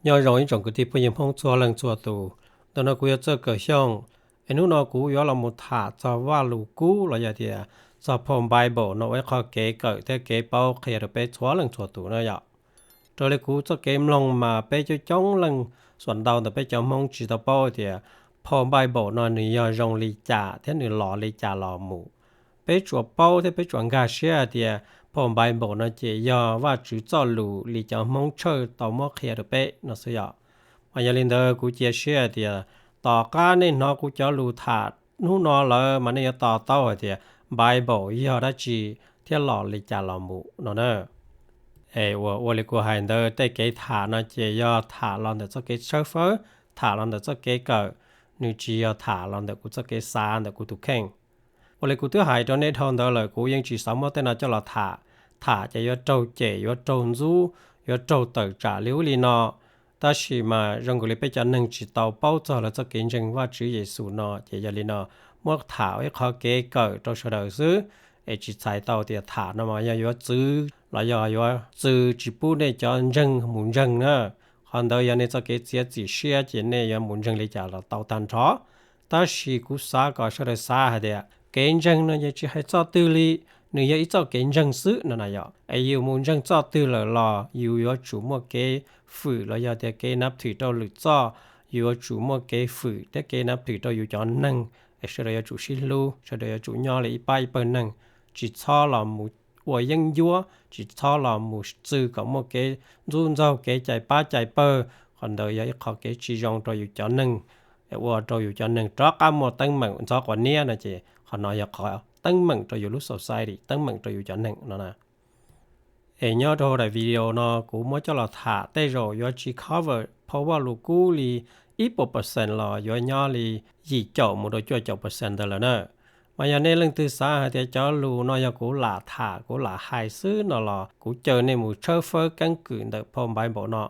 Nyob zoo ib tsoom kwv tij phooj ywg Hmoob txhua leej txhua tus. Ntawm no kuv yog Txawj Kawm Xyooj, es hnub no kuv yuav los mus tham txog Vaj Lus Kub los yog tias txog phau Bible no ua ib qho kev kawm thiab kev paub qhia rau peb txhua leej txhua tus na yom. Raws li kuv txoj kev mloog mas peb coob coob leej, xuam ntau ntawm peb cov Hmoob tsis tau paub tias phau Bible no nws yog zoo li cas thiab nws los li cas los mus. Peb tsuas paub thiab peb tsuas nkag siab hais tias phau Bible no ces yog Vajtswv txoj lus li cov Hmoob Tshawj tau muab qhia rau peb no xwb yom. Mas yog li ntawd kuv cia siab hais tias tom qab nej hnov kuv cov lus tham hnub no lawm mas nej yuav to taub hais tias Bible yog dab tsi thiab los li cas los mus no na. Es uas ua li kuv hais ntawd, tej kev tham no ces yog tham los ntawm txoj kev tshawb fawb, tham los ntawm txoj kev kawm, nws tsis yog tham los ntawm kuv txoj kev xav ntawm kuv tus kheej. Ua li kuv twb hais rau nej dhau ntawd lawm, kuv yeej tsis xav muab tej no coj los tham. Tham ces yuav raug cem, yuav raug ntxub, yuav raug tawm tsam li ub li no. Tab sis mas zoo nkaus li peb cov neeg tsis tau paub txog lawv txoj kev ntseeg Vajtswv Yexus no ces yog li no muab tham ua ib qho kev kawm rau sawv daws xwb, es tsis txhais tau tias tham no mas yog yuav txwv los yog yuav txwv tsis pub nej cov ntseeg mus ntseeg na. Qhov ntawd yog nej txoj kev txiav txim siab ces nej yuav mus ntseeg li cas los tau tag nrho. Tab sis kuv xav kom sawv daws xav hais tias kev ntseeg no yeej tsis hais txoj twg li, nws yog ib txoj kev ntseeg xwb no na yom. Es yus mus ntseeg txoj twg lawm los yus yuav tsum muaj kev fwm los yog tias kev nab thwm rau lwm txoj, yus yuav tsum muaj kev fwm thiab kev nab thwm rau yus cov neeg, es sawv daws yuav tsum sib hlub, sawv daws yuav tsum nyob li ib pab ib pawg neeg, tsis txhob los mus ua yeeb ncuab, tsis txhob los mus txwv kom muaj kev ntxub ntxaug, kev cais pab cais pawg. Qhov ntawd yog ib qho kev tsis zoo rau yus cov neeg, ua rau yus cov neeg rov qab muaj teeb meem ntxhov quav niab no ces qhov no yog qhov teeb meem rau yus lub society, teeb meem rau yus cov neeg no na. Es nyob rau hauv daim video no kuv muab coj los tham tej zaum yuav tsis cover phau Vaj Lus Kub li ib puas percent los yuav nyob li yim caum mus rau cuaj caum percent ntawd lawm na. Mas yog nej leej twg xav hais tias cov lus no yog kuv lam tham kuv lam hais xwb no los kuv caw nej mus tshawb fawb keeb kwm ntawm phau Bible no.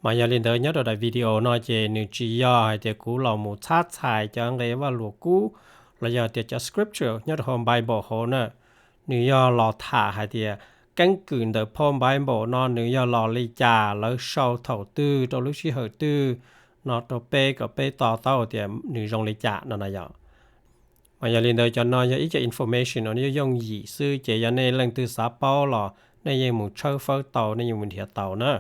Mas yog li ntawd nyob rau daim video no ces nws tsis yog hais tias kuv los mus txhab txhais cov nqe Vaj Lus Kub los yog tias cov scripture nyob rau hauv Bible hauv na. Nws yog los tham hais tias keeb kwm ntawm phau Bible no nws yog los li cas, lawv sau thaum twg rau lub sij hawm twg no rau peb kom peb to taub tias nws zoo li cas no na yom. Mas yog li ntawd cov no yog ib co information uas yooj yooj yim xwb ces yog nej leej twg xav paub los nej yeej mus tshawb fawb tau, nej yeej mus nrhiav tau na.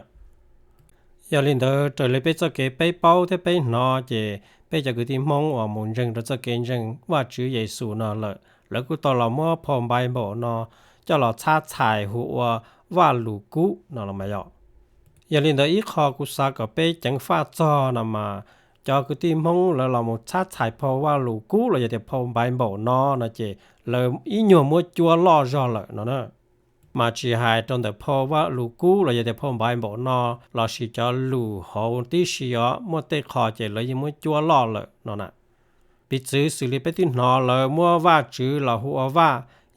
Yog li ntawd raws li peb txoj kev peb paub thiab peb hnov ces peb cov kwv tij Hmoob uas mus ntseeg rau txoj kev ntseeg Vajtswv Yexus no lawm, lawv kuj tau los muab phau Bible no coj los txhab txhais hu ua Vaj Lus Kub no los mas yom. Yog li ntawd ib qho kuv xav kom peb ceev faj txog no mas cov kwv tij Hmoob lawv los mus txhab txhais phau Vaj Lus Kub los yog tias phau Bible no no ces lawv ib nyuag muab cuab loj zog lawm no na. Mas tsis hais rau ntawm phau Vaj Lus Kub los yog tias phau Bible no lossis cov lus hauv tib si os, muaj tej qho ces lawv yeej muab cuab loj lawm no na. Piv txwv xws li peb twb hnov lawv muab Vajtswv los hu ua Vaj,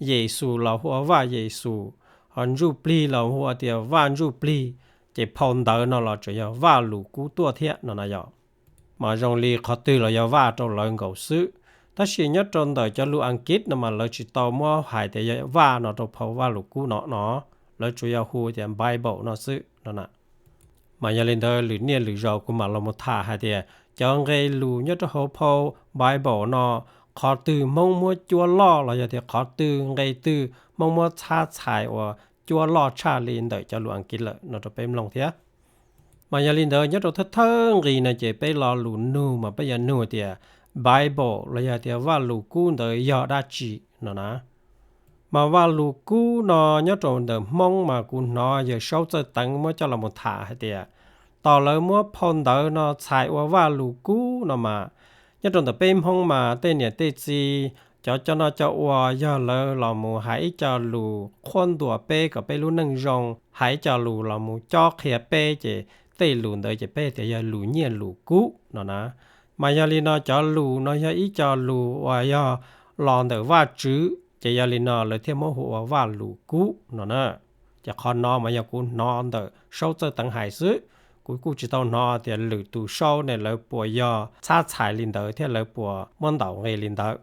Yexus los hu ua Vaj Yexus, ho Ntsuj Plig los hu ua tias Vaj Ntsuj Plig, ces phau ntawv no los tseem yog Vaj Lus Kub tuaj thiab no na yom. Mas zoo li qhov twg los yog Vaj rau lawv nkaus xwb. Tab sis nyob rau ntawm cov lus Askiv no mas lawv tsis tau muab hais tias yog Vaj no rau phau Vaj Lus Kub no no, lawv tsuas yog hu tias Bible no xwb no na. Mas yog li ntawd lwm niaj lwm zaus kuv mam los mus tham hais tias cov nqe lus nyob rau hauv phau Bible no, qhov twg Hmoob muab cuab loj los yog tias qhov twg nqe twg Hmoob muab txhab txhais uas cuab loj tshaj li ntawm cov lus Askiv lawm no rau peb mloog thiab. Mas yog li ntawd nyob rau thawj thawj nqi no ces peb lo lus nug mas peb yuav nug tias Bible los yog tias Vaj Lus Kub ntawd yog dab tsi no na. Mas Vaj Lus Kub no nyob rau ntawm Hmoob mas kuv hnov Yawm Saub Txawj Teev muab coj los mus tham hais tias tos lawv muab phau ntawv no txhais ua Vaj Lus Kub no mas nyob rau ntawm peb Hmoob mas tej niam tej txiv cov coj noj coj ua yog lawv los mus hais ib co lus qhuab ntuas peb kom peb lub neej zoo, hais ib co lus los mus cob qhia peb ces tej lus ntawd ces peb tias yog lus nyiaj lus kub no na. Mas yog li no cov lus no yog ib co lus uas yog los ntawm Vajtswv ces yog li no lawv thiaj muab hu ua Vaj Lus Kub no na. Ces qhov no mas yog kuv hnov ntawm Saub Txawj Teev hais xwb, kuv kuj tsis tau hnov tias lwm tus Saub ne lawv puas yog txhab txhais li ntawd thiab lawv puas muab ntaus nqe li ntawd.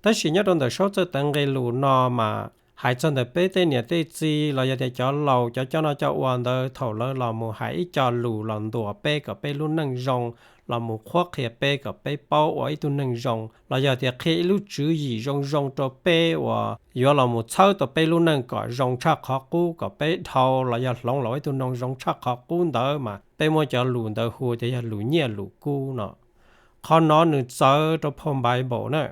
Tab sis nyob rau ntawm Saub Txawj Teev nqe lus no mas Hais txog ntawm peb tej niam tej txiv los yog tias cov laus cov coj noj coj ua ntawd, thaum lawv los mus hais ib co lus los ntuas peb kom peb lub neej zoo, los mus qhuab qhia peb kom peb paub ua ib tug neeg zoo, los yog tias qhia ib lub tswv yim zoo zoo rau peb uas yuav los mus txhawb tau peb lub neej kom zoo tshaj qhov qub, kom peb dhau los yog hloov los ua ib tug neeg zoo tshaj qhov qub ntawd mas peb muab cov lus ntawd hu tias yog lus nyiaj lus kub no. Qhov no nws txawv rau phau Bible na.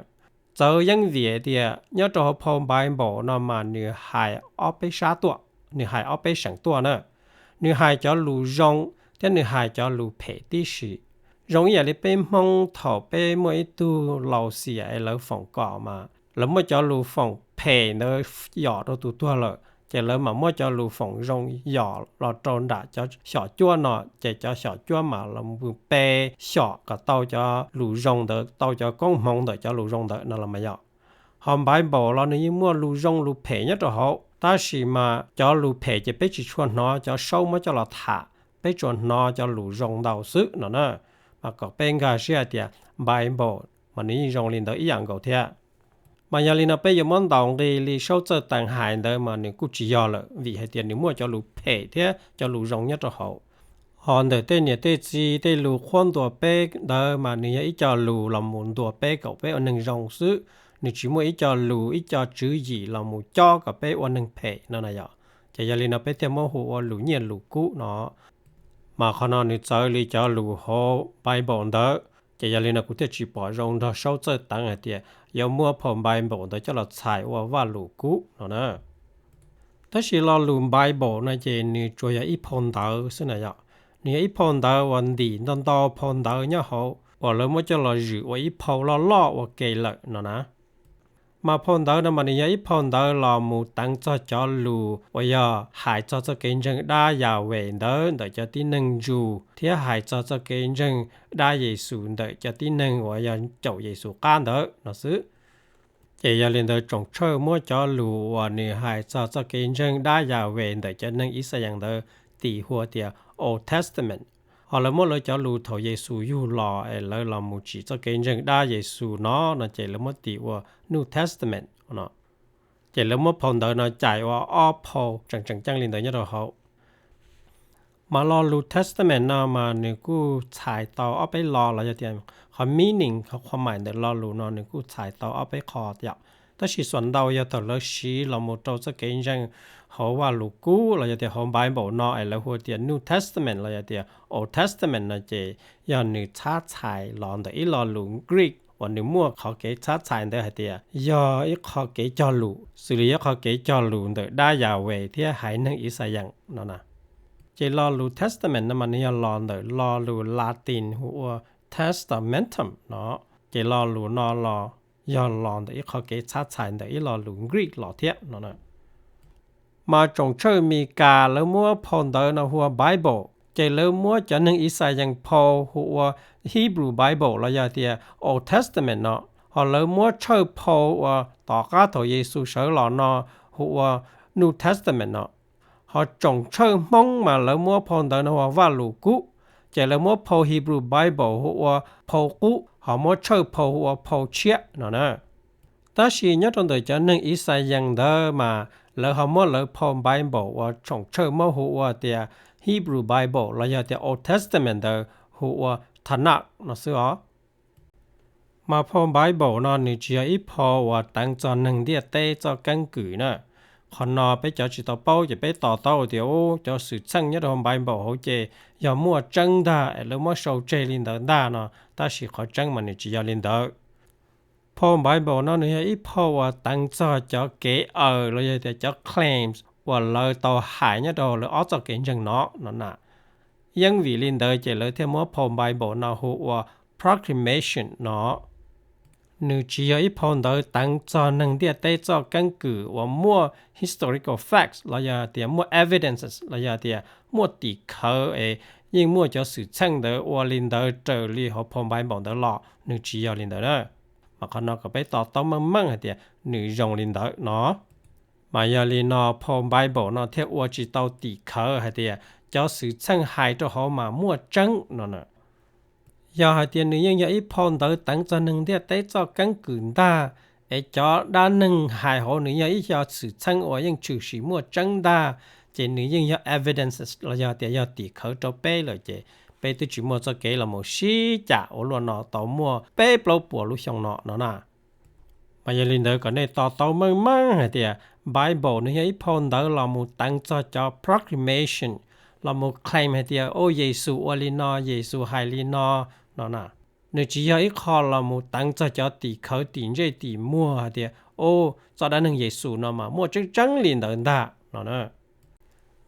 Txawv yeeb vim tias nyob rau hauv phau Bible no mas nws hais ob peb sab tuaj, nws hais ob peb seem tuaj na. Nws hais cov lus zoo thiab nws hais cov lus phem tib si. Zoo ib yam li peb Hmoob thaum peb muaj ib tug laus xiam es lawv foom kom mas lawv muab cov lus foom phem ntawd yom rau tus tuag lawm, ces lawv mam muab cov lus foom zoo yom los rau nram cov xyom cuab no, ces cov xyom cuab mam los pe xyom kom tau cov lus zoo ntawd, tau cov koob hmoov ntawm cov lus zoo ntawd no los mas yom. Ho Bible los nws yeej muaj lus zoo lus phem nyob rau hauv, tab sis mas cov lus phem ces peb tsis tshua hnov cov saub muab coj los tham, peb tsuas hnov cov lus zoo ntau xwb no na. Mas kom peb nkag siab hais tias Bible mas nws yeej zoo li ntawd ib yam nkaus thiab. Mas yog li no peb yuav muab ntaus nqi li Saub Txawj Teev hais ntawd mas nws kuj tsis yog lawm, vim hais tias nws muaj cov lus phem thiab cov lus zoo nyob rau hauv. Ho ntawm tej niam tej txiv tej lus qhuab ntuas peb ntawd mas nws yog ib co lus los mus ntuas peb kom peb ua neeg zoo xwb, nws tsis muaj ib co lus ib co tswv yim los mus cob kom peb ua neeg phem no na yom. Ces yog li no peb thiaj muab hu ua lus nyiaj lus kub no. Mas qhov no nws txawv li cov lus hauv Bible ntawd, ces yog li no kuv thiaj tsis pom zoo nrog Saub Txawj Teev hais tias yuav muab phau Bible ntawd coj los txhais ua Vajluskub no na. Tab sis lo lus Bible no ces nws tsuas yog ib phau ntawv xwb na yom. Nws yog ib phau ntawv uas ntim ntau ntau phau ntawv nyob hauv uas lawv muab coj los zwm ua ib phau loj loj ua ke lawm no na. Mas phau ntawv no mas nws yog ib phau ntawv los mus teev txog cov lus uas yog hais txog txoj kev ntseeg dab Yahweh ntawd ntawm cov tib neeg Jew thiab hais txog txoj kev ntseeg dab Yexus ntawm cov tib neeg uas yog caum Yexus qab ntawd no xwb. Ces yog li ntawd tsoom tshawj muab cov lus uas nws hais txog txoj kev ntseeg dab Yahweh ntawm cov neeg Yixalayees ntawd tis hu tias Old Testament. Ho lawv muab lawv cov lus thaum Yexus yug los es lawv los mus tsim txoj kev ntseeg dab Yexus no no ces lawv muab tis ua New Testament no. Ces lawv muab phau ntawv no cais ua ob phau tseem tseem ceeb li ntawd nyob rau hauv. Mas lo lus Testament no mas nws kuj txhais tau ob peb lo los yog tias qhov meaning, qhov qhov maim ntawm lo lus no nws kuj txhais tau ob peb qho yom. Tab sis xuam ntau yog thaum lawv siv los mus rau txoj kev ntseeg hauv Vajluskub los yog tias hauv Bible no es lawv hu tias New Testament los yog tias Old Testament no ces yog nws txhab txhais los ntawm ib lo lus Greek uas nws muaj qhov kev txhab txhais ntawd hais tias yog ib qho kev cog lus, xws li yog qhov kev cog lus ntawm dab Yahweh thiab haiv neeg Yixalayees no na. Ces lo lus Testament no mas nws yog los ntawm lo lus Latin hu ua Testamentum no, ces lo lus no los yog los ntawm ib qho kev txhab txhais ntawm ib lo lus Greek los thiab no. Mas tsoom tshawj Mis Kas lawv muab phau ntawv no hu ua Bible, ces lawv muab cov neeg Yixalayees phau hu ua Hebrew Bible los yog tias Old Testament no, ho lawv muab tshawj phau uas tom qab thaum Yexus sawv los no hu ua New Testament no. Ho tsoom tshawj Hmoob mas lawv muab phau ntawv no hu ua Vajluskub, ces lawv muab phau Hebrew Bible hu ua phau qub, ho muab tshawj phau hu ua phau tshiab no na. Tab sis nyob rau ntawm cov neeg Yixalayees ntawd mas lawv ho muab lawv phau Bible uas tsoom tshawj muab hu ua tias Hebrew Bible los yog tias Old Testament ntawd hu ua Tanakh no xwb os. Mas phau Bible no nws tsis yog ib phau uas teev txog neeg ntiaj teb txoj keeb kwm na. Qhov no peb cov tsis tau paub ces peb to taub tias cov xwm txheej nyob rau Bible hauv ces yog muaj tseeb ntag es lawv muab sau tseg li ntawd ntag no, tab sis qhov tseeb mas nws tsis yog li ntawd. Phau Bible no nws yog ib phau uas teev txog cov kev aws los yog tias cov claims uas lawv tau hais nyob rau lawv ob txoj kev ntseeg no no na. Yeeb vim li ntawd ces lawv thiaj muab phau Bible no hu ua proclamation no. Nws tsis yog ib phau ntawv teev txog neeg ntiaj teb txoj keeb kwm uas muaj historical facts los yog tias muaj evidences los yog tias muaj tim khawv es yeej muaj cov xwm txheej ntawd ua li ntawd raws li hauv phau Bible ntawd los, nws tsis yog li ntawd na. Mas qhov no kom peb to taub meej meej hais tias nws zoo li ntawd no. Mas yog li no phau Bible no thiaj ua tsis tau tim khawv hais tias cov xwm txheej hais rau hauv mas muaj tseeb no na. Yog hais tias nws yeej yog ib phau ntawv teev txog neeg ntiaj teb txoj keeb kwm ntag, es cov dab neeg hais hauv nws yog ib co xwm txheej uas yeej tshwm sim muaj tseeb ntag, ces nws yeej yog evidence los yog tias yog tim khawv rau peb lawm ces peb twb tsis muaj txoj kev los mus sib cam ua luaj no tau muaj peb plaub puas lub xyoo no no na. Mas yog li ntawd kom nej to taub meej meej hais tias Bible nws yog ib phau ntawv los mus teev txog cov proclamation, los mus claim hais tias, o, Yexus ua li no, Yexus hais li no, no na. Nws tsis yog ib qho los mus teev txog cov tim khawv tim ntsej tim muag hais tias, o, txoj dab neeg Yexus no mas muaj tseeb tseeb li ntawd ntag no na.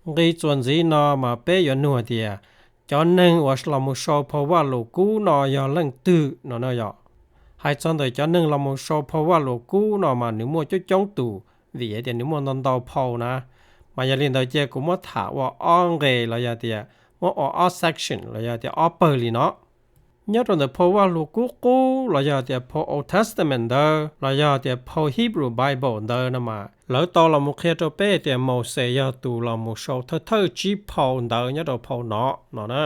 Nqi txuas ntxiv no mas peb yuav nug hais tias, cov neeg uas los mus sau phau Vajluskub no yog leej twg no na yom? Hais txog ntawm cov neeg los mus sau phau Vajluskub no mas nws muaj coob coob tus, vim hais tias nws muaj ntau ntau phau na. Mas yog li ntawd cia kuv muab tham ua ob nqe los yog tias muab ua ob section los yog tias ob pawg li no. Nyob rau ntawm phau Vajluskub Qub los yog tias phau Old Testament ntawd los yog tias phau Hebrew Bible ntawd no mas lawv tau los mus qhia rau peb tias Mauxes yog tus los mus sau thawj thawj tsib phau ntawv nyob rau phau no no na.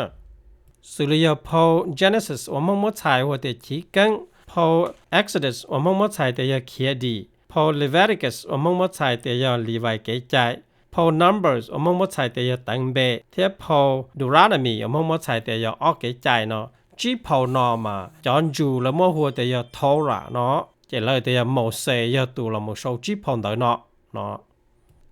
Xws li yog phau Genesis uas Hmoob muab txhais hu tias Chiv Keeb, phau Exodus uas Hmoob muab txhais tias yog Khiav Dim, phau Leviticus uas Hmoob muab txhais tias yog Livais Kev Cai, phau Numbers uas Hmoob muab txhais tias yog Teev Npe, thiab phau Deuteronomy uas Hmoob muab txhais tias yog Ob Kev Cai no. Tsib phau no mas cov Jew lawv muab hu tias yog Torah no, ces lawv tias yog Mauxes yog tus los mus sau tsib phau ntawv no no.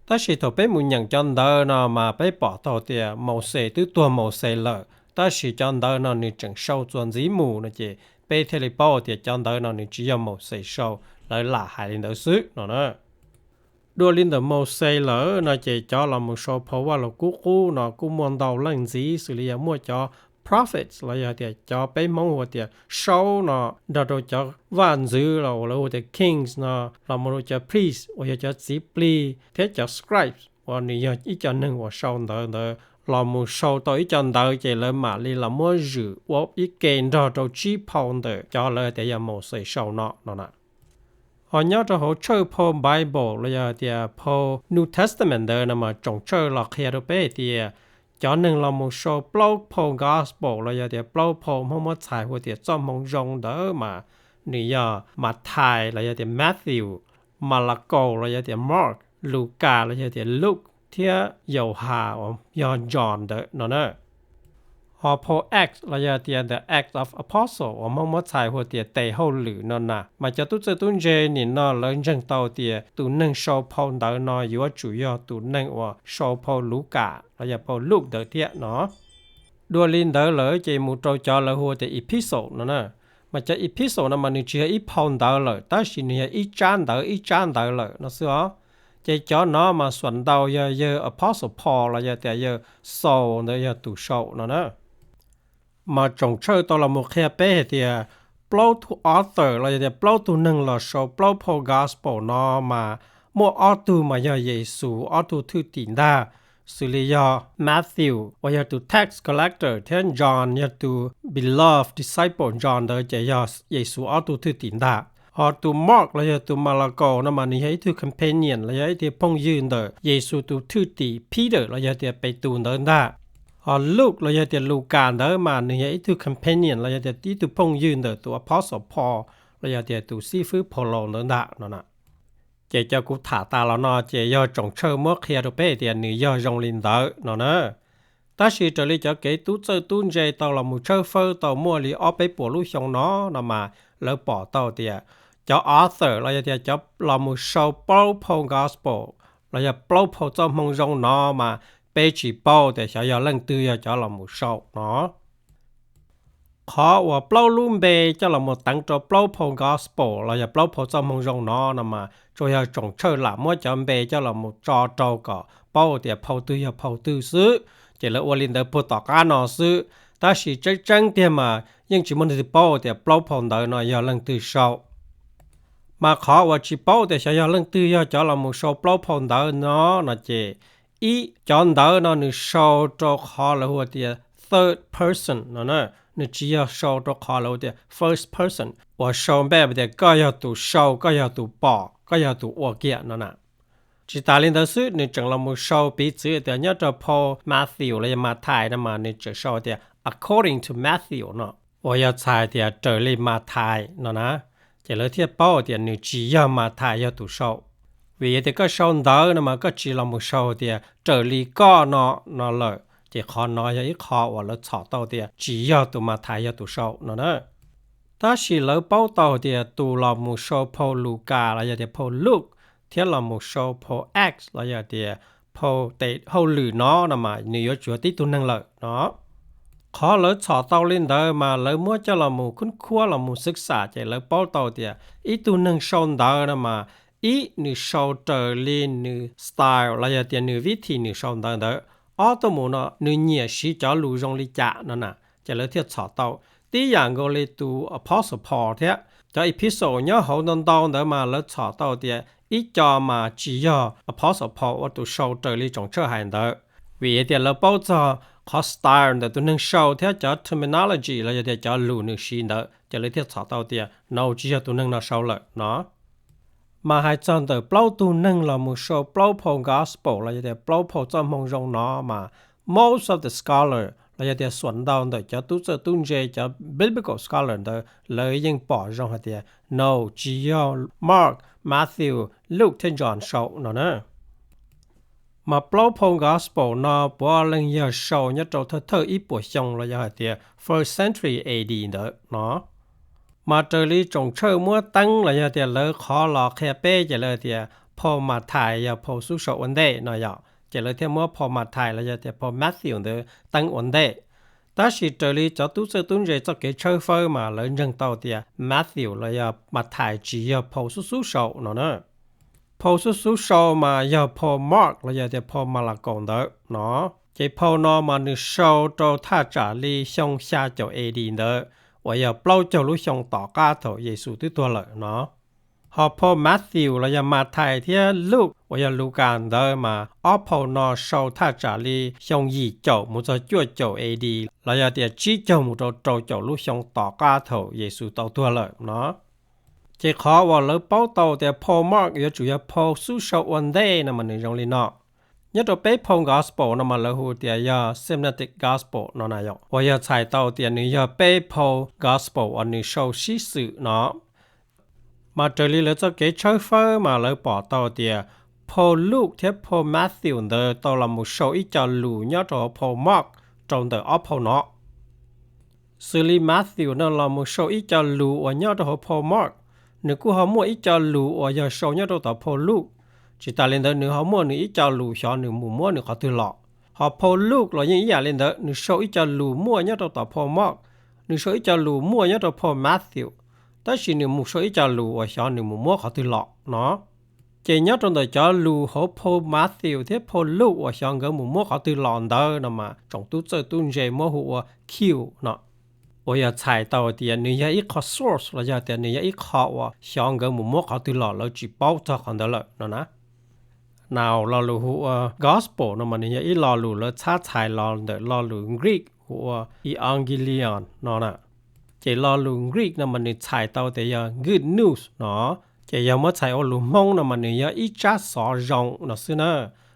Tab sis thaum peb mus nyeem cov ntawv no mas peb pom tau tias Mauxes twb tuag Mauxes lawm, tab sis cov ntawv no nws tseem sau txuas ntxiv mus no ces peb thiaj li paub tias cov ntawv no nws tsis yog Mauxes sau, lawv lam hais li ntawd xwb no na. Dua li ntawm Mauxes lawm no ces cov los mus sau phau Vajluskub Qub no kuj muaj ntau leej ntxiv, xws li yog muaj cov prophets los yog tias cov peb Hmoob hu tias saub no, nrog rau cov vaj ntxwv los uas lawv hu tias kings no, los mus rau cov priest uas yog cov txiv plig thiab cov scribes uas nws yog ib co neeg uas sau ntawv ntawd los mus sau tau ib co ntawv ces lawv mam li los muab zwm ua ib ke nrog rau tsib phau ntawm cov lawv tias yog Mauxes sau no no na. Ho nyob rau hauv tshawj phau Bible los yog tias phau New Testament ntawd no mas tsoom tshawj los qhia rau peb hais tias cov neeg los mus sau plaub phau Gospel los yog tias plaub phau Hmoob muab txhais hu tias txoj hmoo zoo ntawd mas nws yog Mathais los yog tias Matthew, Malakaus los yog tias Mark, Lukas los yog tias Luke, thiab Yauhas uas yog John ntawd no na. Ho phau Acts los yog tias The Acts of Apostles uas Hmoob muab txhais hu tias Tes Hauj Lwm no na, mas cov tub txawj tub ntse nim no lawv ntseeg tau tias tus neeg sau phau ntawv no yuav tsum yog tus neeg uas sau phau Lukas los yog phau Luke ntawd thiab no. Dua li ntawd lawm ces mus rau cov lawv hu tias epistle no na. Mas cov epistle no mas nws tsis yog ib phau ntawv lawm, tab sis nws yog ib tsab ntawv ib tsab ntawv lawm no xwb os. Ces cov no mas xuam ntau yog yawg Apostle Paul los yog tias yawg Saul ntawd yog tus sau no na. Mas tsoom tshawj tau los mus qhia peb hais tias plaub tug author los yog tias plaub tug neeg los sau plaub phau Gospel no mas muaj ob tug mas yog Yexus ob tug thwj tim ntag, xws li yog Matthew uas yog tus tax collector thiab John yog tus beloved disciple John ntawd ces yog Yexus ob tug thwj tim ntag. Ho tus Mark los yog tus Malakaus no mas nws yog ib tug companion los yog ib tug phooj ywg ntawm Yexus tus thwj tim Peter los yog tias Petus ntawd ntag. Ho Luke los yog tias Lukas ntawd mas nws yog ib tug companion los yog tias ib tug phooj ywg ntawm tus Apostle Paul los yog tias tus xib fwb Paulus ntawd ntag no na. Ces cov kuv tham tas los no ces yog tsoom tshawj muab qhia rau peb hais tias nws yog zoo li ntawd no na. Tab sis raws li cov kev tub txawj tub ntse tau los mus tshawb fawb tau muaj li ob peb puas lub xyoo no no mas lawv pom tau tias cov author los yog tias cov los mus sau plaub phau Gospel los yog plaub phau txoj hmoo zoo no mas peb tsis paub tias xyov yog leej twg yog cov los mus sau no. Qhov uas plaub lub npe coj los mus teev rau plaub phau Gospel los yog plaub phau txoj hmoo zoo no no mas tsuas yog tsoom tshawj lam muab cov npe coj los mus tso rau kom paub tias phau twg yog phau twg xwb, ces lawv ua li ntawd puag tom qab no xwb. Tab sis tseeb tseeb tiag mas yeej tsis muaj leej twg paub tias plaub phau ntawv no yog leej twg sau. Mas qhov uas tsis paub tias xyov yog leej twg yog cov los mus sau plaub phau ntawv no no ces ib, cov ntawv no nws sau rau qhov lawv hu tias third person no na, nws tsis yog sau rau qhov lawv hu tias first person uas sau npe tias koj yog tus sau, koj yog tus pom, koj yog tus ua kiag no na. Tsis tas li ntawd xwb, nws tseem los mus sau piv txwv tias nyob rau phau Matthew los yog Mathais no mas nws tseem sau tias according to Matthew no, uas yog txhais tias raws li Mathais no na. Ces lawv thiaj paub tias nws tsis yog Mathais yog tus sau. Vim tias koj sau ntawv no mas koj tsis los mus sau tias raws li koj no no lawm, ces qhov no yog ib qho uas lawv txhom tau tias tsis yog tus Mathais yog tus sau no na. Tab sis lawv paub tau tias tus los mus sau phau Lukas los yog tias phau Luke thiab los mus sau phau Acts los yog tias phau tes hauj lwm no no mas nws yuav tsum yog tib tug neeg lawm no. Qhov lawv txhom tau li ntawd mas lawv muab coj los mus khub khuab los mus xwv xam ces lawv paub tau tias ib tug neeg sau ntawv no mas ib, nws sau raws li nws style los yog tias nws vib thim nws sau ntawv ntawd. Ob, tuaj mus no nws nyiam siv cov lus zoo li cas no na, ces lawv thiaj txhom tau. Tib yam nkaus li tus Apostle Paul thiab cov epistle nyob hauv ntau ntau ntawd mas lawv txhom tau tias ib co mas tsis yog Apostle Paul ua tus sau raws li tsoom txhawj hais ntawd, vim tias lawv paub txog qhov style ntawm tus neeg sau thiab cov terminology los yog tias cov lus nws siv ntawd, ces lawv thiaj txhom tau tias no tsis yog tus neeg no sau lawm no. Mas hais txog ntawm plaub tug neeg los mus sau plaub phau gospel los yog tias plaub phau txoj hmoo zoo no mas most of the scholar los yog tias xuam ntau ntawm cov tub txawj tub ntse cov biblical scholar ntawd lawv yeej pom zoo hais tias no tsis yog Mark, Matthew, Luke thiab John sau no na. Mas plaub phau gospel no puav leej yog sau nyob rau thawj thawj ib puas xyoo los yog hais tias first century A D ntawd no. Mas raws li tsoom txhawj muab teeb los yog tias lawv qhov los qhia peb ces lawv tias phau Mathais yog phau xub sau ua ntej no yom, ces lawv thiaj muab phau Mathais los yog tias phau Matthew ntawd teeb ua ntej. Tab sis raws li cov tub txawj tub ntse txoj kev tshawb fawb mas lawv ntseeg tau tias Matthew los yog Mathais tsis yog phau xub xub sau no na. Phau xub xub sau mas yog phau Mark los yog tias phau Malakaus ntawd no. Ces phau no mas nws sau rau thaj tsam li xyoo xya caum A D ntawd, uas yog plaub caug lub xyoo tom qab thaum Yexus twb tuag lawm no. Ho phau Matthew los yog Mathais thiab Luke uas yog Lukas ntawd mas ob phau no sau thaj tsam li xyoo yim caum mus txog cuaj caum A D los yog tias tsib caug mus rau rau caum lub xyoo tom qab thaum Yexus tau tuag lawm no. Ces qhov uas lawv paub tau tias phau Mark yuav tsum yog phau xub sau ua ntej no mas nws zoo li no. Nyob rau peb phau gospel no mas lawv hu tias yog synoptic gospel no na yom, uas yog txhais tau tias nws yog peb phau gospel uas nws sau sib xws no. Mas raws li lawv txoj kev tshawb fawb mas lawv pom tau tias phau Luke thiab phau Matthew ntawd tau los mus sau ib co lus nyob rau hauv phau Mark rau ntawm ob phau no. Xws li Matthew no los mus sau ib co lus uas nyob rau hauv phau Mark, nws kuj ho muaj ib co lus uas yog sau nyob rau tom phau Luke. Tsis tas li ntawd nws ho muaj nws ib co lus xyov nws mus muab nws qhov twg los. Ho phau Luke los yeej ib yam li ntawd, nws sau ib co lus muaj nyob rau tom phau Mark, nws sau ib co lus muaj nyob rau phau Matthew, tab sis nws mus sau ib co lus uas xyov nws mus muab qhov twg los no. Ces nyob rau ntawm cov lus hauv phau Matthew thiab phau Luke uas xyov nkawd mus muab qhov twg los ntawd no mas tsoom tub txawj tub ntse muab hu ua Q no, uas yog txhais tau tias nws yog ib qho source los yog tias nws yog ib qho uas xyov nkawd mus muab qhov twg los lawv tsis paub txog qhov ntawd lawm no na. Nau lo lus hu ua gospel no mas nws yog ib lo lus lawv txhab txhais los ntawm lo lus Greek hu ua euangelion no na. Ces lo lus Greek no mas nws txhais tau tias yog good news no. Ces yog muab txhais ua lus Hmoob no mas nws yog ib tsab xov zoo no xwb na.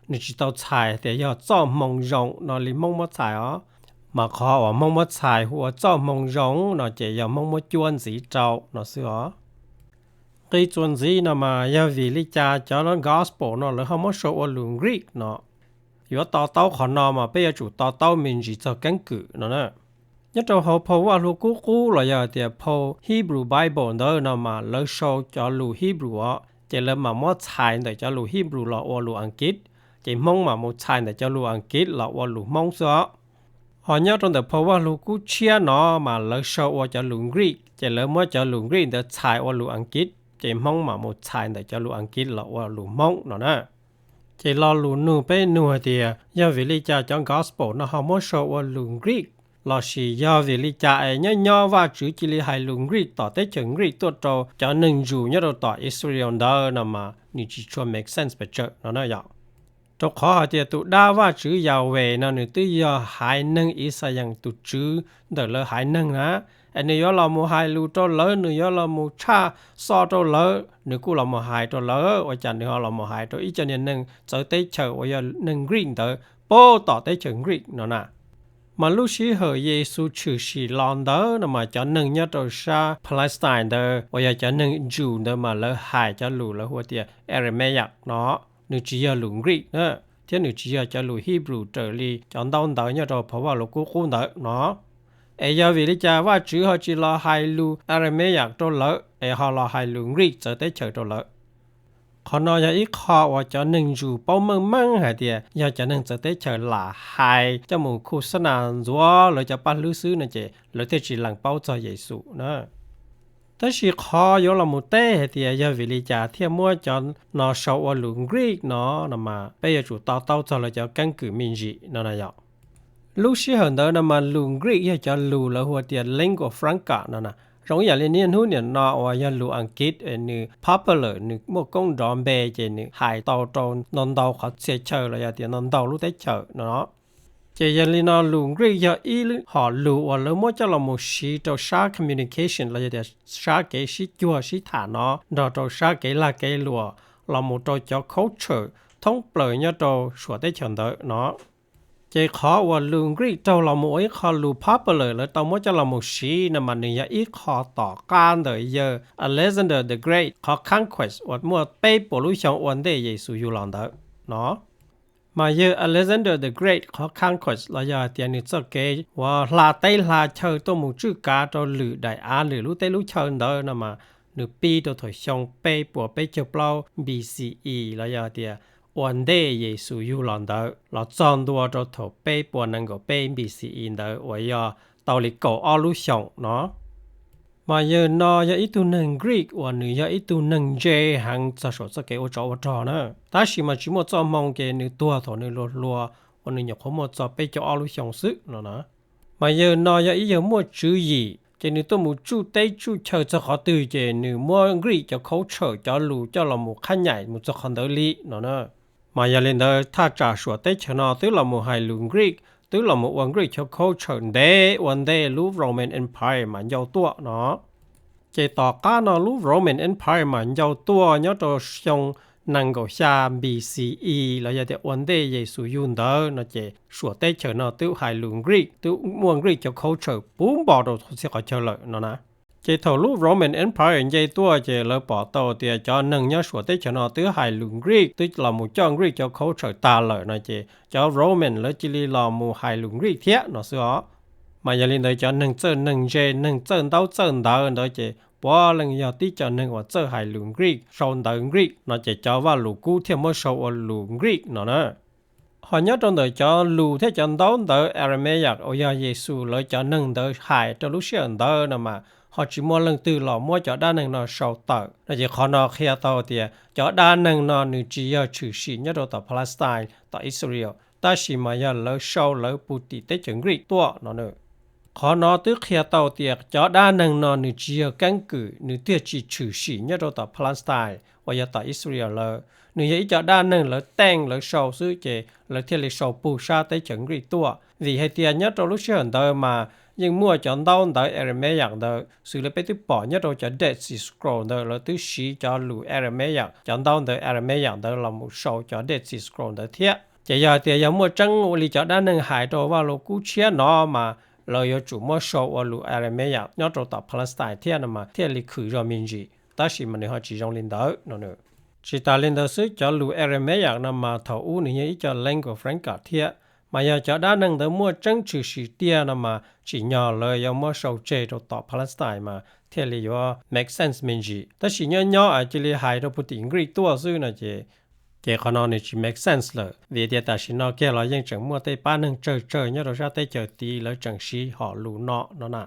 Nws tsis tau txhais tias yog txoj hmoo zoo no li Hmoob muab txhais os. Mas qhov uas Hmoob muab txhais hu ua txoj hmoo zoo no ces yog Hmoob muab cuab ntxiv rau no xwb os. Nqi txuas ntxiv no mas yog vim li cas cov gospel no lawv ho muab sau ua lus Greek no? Yuav to taub qhov no mas peb yuav tsum to taub me ntsis txog keeb kwm no na. Nyob rau hauv phau Vaj Lug Kub Qub los yog tias phau Hebrew Bible ntawd no mas lawv sau cov lus Hebrew os, ces lawv mam muab txhais ntawm cov lus Hebrew los ua lus Askiv, ces Hmoob mam mus txhais ntawm cov lus Askiv los ua lus Hmoob xwb os. Ho nyob rau ntawm phau Vaj Lug Kub Tshiab no mas lawv sau ua cov lus Greek, ces lawv muab cov lus Greek ntawd txhais ua lus Askiv, ces Hmoob mam mus txhais ntawm cov lus Askiv los ua lus Hmoob no na. Ces lo lus nug peb nug hais tias yog vim li cas cov gospel no ho muab sau ua lus Greek, lossis yog vim li cas es nyob nyob Vajtswv cia li hais lus Greek tom teb chaws Greek tuaj rau cov neeg Jew nyob rau tom Israel ntawd no mas nws tsis tshua make sense pes tsawg no na yom. Rau qhov hais tias tus dab Vajtswv Yahweh no nws twb yog haiv neeg Yixalayees tus Tswv ntawm lawv haiv neeg na, es nws yuav los mus hais lus rau lawv, nws yuav los mus tshaj xoj rau lawv, nws kuj los mus hais rau lawv, ua cas nws ho los mus hais rau ib co niag neeg txawv teb chaws uas yog neeg Greek ntawd puag tom teb chaws Greek no na? Mas lub sij hawm Yexus tshwm sim los ntawd no mas cov neeg nyob rau sab Palestine ntawd uas yog cov neeg Jew ntawd mas lawv hais cov lus lawv hu tias Aramaic no, nws tsis yog lus Greek na, thiab nws tsis yog cov lus Hebrew raws li cov ntaub ntawv nyob rau phau Vaj Lus Kub qub ntawd no. Es yog vim li cas Vajtswv ho tsis los hais lus Aramaic rau lawv es ho los hais lus Greek txawv teb chaws rau lawv? Qhov no yog ib qho uas cov neeg Jew paub meej meej hais tias yog cov neeg txawv teb chaws lam hais coj mus khu xab nas ntxuav lawv cov paj hlwb xwb no ces lawv thiaj tsis lees paub txog Yexus na. Tab sis qhov yuav los mus teb hais tias yog vim li cas thiaj muab cov no sau ua lus Greek no no mas peb yuav tsum to taub txog lawv cov keeb kwm me ntsis no na yom. Lub sij hawm ntawd no mas lus Greek yog cov lus lawv hu tias lingua franca no na. Zoo ib yam li niaj hnub nim no uas yog lus Askiv es nws popular, nws muaj koob nrov npe ces nws hais tau rau ntau ntau qhov txhia chaw los yog tias ntau ntau lub teb chaws no. Ces yog li no lus Greek yog ib hom lus uas lawv muab coj los mus siv rau sab communication los yog tias sab kev sib cuag sib tham no nrog rau sab kev lag kev luam los mus rau cov culture thoob plaws nyob rau suam teb chaws ntawd no. Ces qhov uas lus Greek raug los mus ua ib qho lus popular lawv tau muab coj los mus siv no mas nws yog ib qho tom qab ntawm yawg Alexander the Great qhov conquest uas muaj peb puas lub xyoo ua ntej Yexus yug los ntawd no. Mas yawg Alexander the Great qhov conquest los yog hais tias nws txoj kev uas hla teb hla chaw tuaj mus tswj kav rau lwm daim av lwm lub teb lub chaw ntawd no mas nws pib rau thaum xyoo peb puas peb caug plaub B C E los yog hais tias ua ntej Yexus yug los ntawd los txog ntua rau thaum peb puas nees nkaum peb B C E ntawd uas yog tau li kaum ob lub xyoos no. Mas yawg no yog ib tug neeg Greek uas nws yog ib tug neeg ntse heev txog saum txoj kev ua tsov ua rog na, tab sis mas tsis muaj txoj hmoo ces nws tuag thaum nws luag hluas uas nws nyuam qhuav muaj txog peb caug ob lub xyoos xwb no na. Mas yawg no yog ib yawg muaj tswv yim ces nws tuaj mus tsuj teb tsuj chaw txog qhov twg ces nws muab Greek cov culture cov lus coj los mus qhab nyaim mus txog qhov ntawd li no na. Mas yog li ntawd thaj tsam suam teb chaws no twb los mus hais lus Greek, twb los mus ua Greek cov culture ntev ua ntej lub Roman Empire mas ncau tuaj no. Ces tom qab no lub Roman Empire mas ncau tuaj nyob rau xyoo nees nkaum xya B C E los yog tias ua ntej Yexus yug ntawd no ces suam teb chaws no twb hais lus Greek, twb muaj Greek cov culture puv npo rau txhua txhia qhov chaw lawm no na. Ces thaum lub Roman Empire nce tuaj ces lawv pom tau tias cov neeg nyob suam teb chaws no twb hais lus Greek, twb los mus coj Greek cov culture tag lawm no ces cov Roman lawv cia li los mus hais lus Greek thiab no xwb os. Mas yog li ntawd cov neeg txawj neeg ntse neeg txawj ntaub txawj ntawv ntawd ces puav leej yog tib co neeg uas txawj hais lus Greek, sau ntawv Greek no ces cov Vaj Lus Kub thiaj muab sau ua lus Greek no na. Ho nyob rau ntawm cov lus thiab cov ntaub ntawv Aramaic uas yog Yexus lawv cov neeg ntawd hais rau lub sij hawm ntawd no mas ho tsis muaj leej twg los muab cov dab neeg no sau tawm no ces qhov no qhia tau tias cov dab neeg no nws tsis yog tshwm sim nyob rau tom Palestine tom Israel, tab sis mas yog lawv sau lawv puag tim teb chaws Greek tuaj no. Qhov no twb qhia tau tias cov dab neeg no nws tsis yog keeb kwm, nws thiaj tsis tshwm sim nyob rau tom Palestine uas yog tom Israel lawm. Nws yog ib co dab neeg lawv teej lawv sau xwb ces lawv thiaj li sau puag sab teb chaws Greek tuaj. Vim hais tias nyob rau lub sij hawm ntawd mas yeej muaj cov ntaub ntawv Aramaic ntawd, xws li peb twb pom nyob rau cov Dead Sea Scrolls ntawd lawv twb siv cov lus Aramaic, cov ntaub ntawv Aramaic ntawd los mus sau cov Dead Sea Scrolls ntawd thiab. Ces yog hais tias yog muaj tseeb ua li cov dab neeg hais rau Vaj Lus Kub tshiab no mas lawv yuav tsum muab sau ua lus Aramaic nyob rau tom Palestine thiab no mas thiaj li khwm zog me ntsis, tab sis mas nws ho tsis zoo li ntawd no. Tsis tas li ntawd xwb, cov lus Aramaic no mas thaum ub nws yog ib co lingua franca thiab, mas yog cov dab neeg ntawd muaj tseeb tshwm sim tiag no mas tsim nyog lawv yuav muab sau tseg rau tom Palestine mas thiaj li yuav make sense me ntsis. Tab sis nyob nyob cia li hais rau puag tim Greek tuaj xwb no ces, ces qhov no nws tsis make sense lawm, vim tias tam sim no kiag los yeej tseem muaj tej pab neeg tsawg tsawg nyob rau sab teb chaws tid lawv tseem siv hom lus no no na.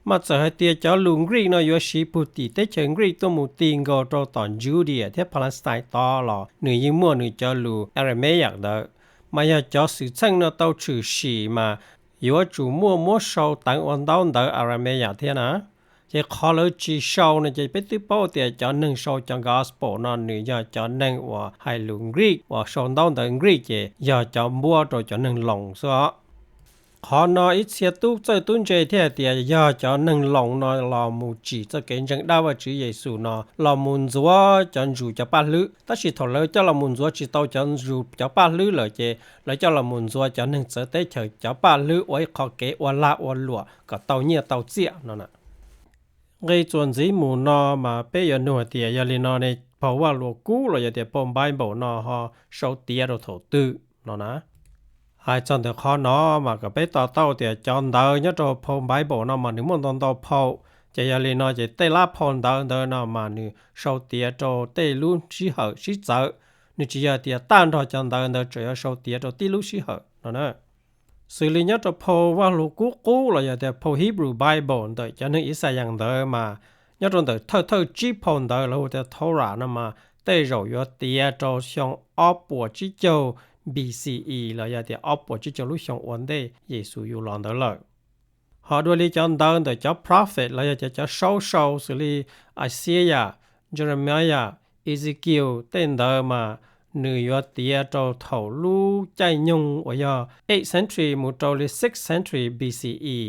Mas txawm hais tias cov lus Greek no yuav siv puag tim teb chaws Greek tuaj mus ti nkaus rau tom Judea thiab Palestine tod los nws yeej muaj nws cov lus Aramaic ntawd. Mas yog cov xwm txheej no tau tshwm sim mas yuav tsum muaj muab sau teev ua ntaub ntawv Aramaic thiab na. Ces qhov lawv tsis sau no ces peb twb paub tias cov neeg sau cov gospel no nws yog cov neeg uas hais lus Greek uas sau ntaub ntawv Greek ces yog cov npuab rau cov neeg Loos xwb os. Qhov no ib txhia tub txawj tub ntse thiaj hais tias yog cov neeg Loos no los mus tsim txoj kev ntseeg dab Vajtswv Yexus no los mus ntxuav cov ntsus cov paj hlwb, tab sis thaum lawv coj los mus ntxuav tsis tau cov ntsus cov paj hlwb lawm ces lawv coj los mus ntxuav cov neeg txawv teb chaws cov paj hlwb ua ib qho kev ua lag ua luam kom tau nyiaj tau txiaj no. Nqe txuas ntxiv mus no mas peb yuav nug hais tias yog li no ne, phau Vajluskub los yog tias phau Bible no ho sau tiav rau thaum twg no na. Hais txog ntawm qhov no mas kom peb to taub tias cov ntawv nyob rau phau Bible no mas nws muaj ntau ntau phau, ces yog li no ces tej lab phau ntawv ntawd no mas nws sau tiav rau tej lub sij hawm sib txawv, nws tsis yog tias tag nrho cov ntawv ntawd tseem yuav sau tiav rau tib lub sij hawm no na. Xws li nyob rau phau Vajluskub Qub los yog tias phau Hebrew Bible ntawm cov neeg Ixayees ntawd mas nyob rau ntawm thawj thawj tsib phau ntawv lawv hu tias Torah no mas tej zaum yuav tiav rau xyoo ob puas tsib caug B C E los yog tias ob puas tsib caug lub xyoo ua ntej Yexus yug los ntawd lawm. Ho dua li cov ntawv ntawm cov prophet los yog tias cov saub sau xws li Isaiah, Jeremiah, Ezekiel tej ntawd mas nws yuav tiav rau thaum lub caij nyoog uas yog eighth century mus rau li sixth century B C E,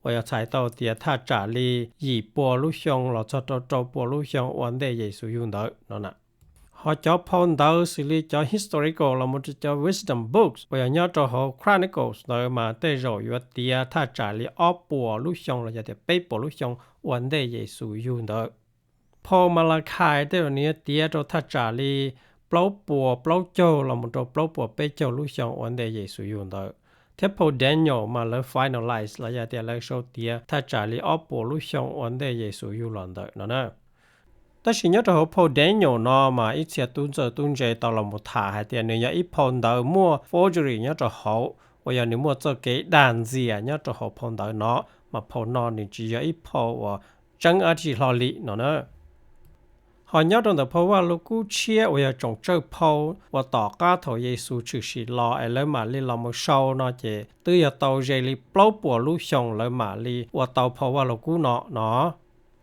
uas yog txhais tau tias thaj tsam li yim pua lub xyoo los txog rau rau pua lub xyoo ua ntej Yexus yug ntawd no na. Ho cov phau ntawv xws li cov historical los mus rau cov wisdom books uas yog nyob rau hauv Chronicles ntawd mas tej zaum yuav tiav thaj tsam li ob puas lub xyoo los yog tias peb puas lub xyoo ua ntej Yexus yug ntawd. Phau Malakhais tej zaum nws yuav tiav rau thaj tsam li plaub puas plaub caug los mus rau plaub puas peb caug lub xyoo ua ntej Yexus yug ntawd. Thiab phau Daniel mas lawv finalize los yog tias lawv sau tiav thaj tsam li ob puas lub xyoo ua ntej Yexus yug los ntawd no na. Tab sis nyob rau hauv phau Daniel no mas ib txhia tub txawj tub ntse tau los mus tham hais tias nws yog ib phau ntawv muaj forgery nyob rau hauv, uas yog nws muaj txoj kev dag ntxias nyob rau hauv phau ntawv no, mas phau no nws tsis yog ib phau uas tseeb dab tsi hlo li no na. Ho nyob rau ntawm phau Vajluskub Tshiab uas yog tsoom tsawj phau uas tom qab thaum Yexus tshwm sim los es lawv mam li los mus sau no ces twb yog tau ze li plaub puas lub xyoo lawv mam li ua tau phau Vajluskub no no.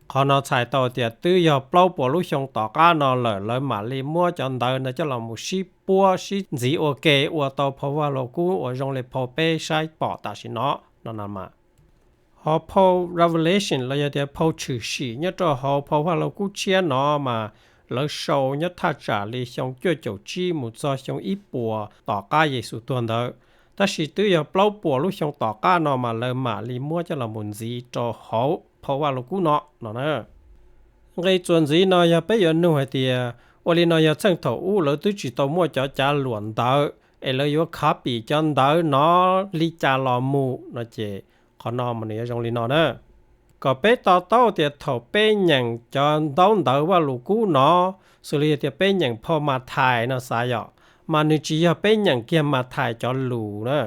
Qhov no txhais tau tias twb yog plaub puas lub xyoo tom qab no lawm lawv mam li muab cov ntawv no coj los mus sib puab sib ntxiv ua ke ua tau phau Vajluskub uas zoo li phau peb saib pom tam sim no no na mas. Ho phau Revelation los yog tias phau tshwm sim nyob rau hauv phau Vajluskub Tshiab no mas lawv sau nyob thaj tsam li xyoo cuaj caum tsib mus txog xyoo ib puas tom qab Yexus tuag ntawd, tab sis twb yog plaub puas lub xyoo tom qab no mas lawv mam li muab coj los mus ntxiv rau hauv phau Vajluskub no no na. Nqe txuas ntxiv no yog peb yuav nug hais tias ua li no yog txheej thaum ub lawv twb tsis tau muaj cov cav luam ntawv es lawv yuav copy cov ntawv no li cas los mus no ces qhov no mas nws yuav zoo li no na. Kom peb to taub tias thaum peb nyeem cov ntaub ntawv Vajluskub no, xws li yog tias peb nyeem phau Mathais no xav yom, mas nws tsis yog peb nyeem kiag Mathais cov lus na.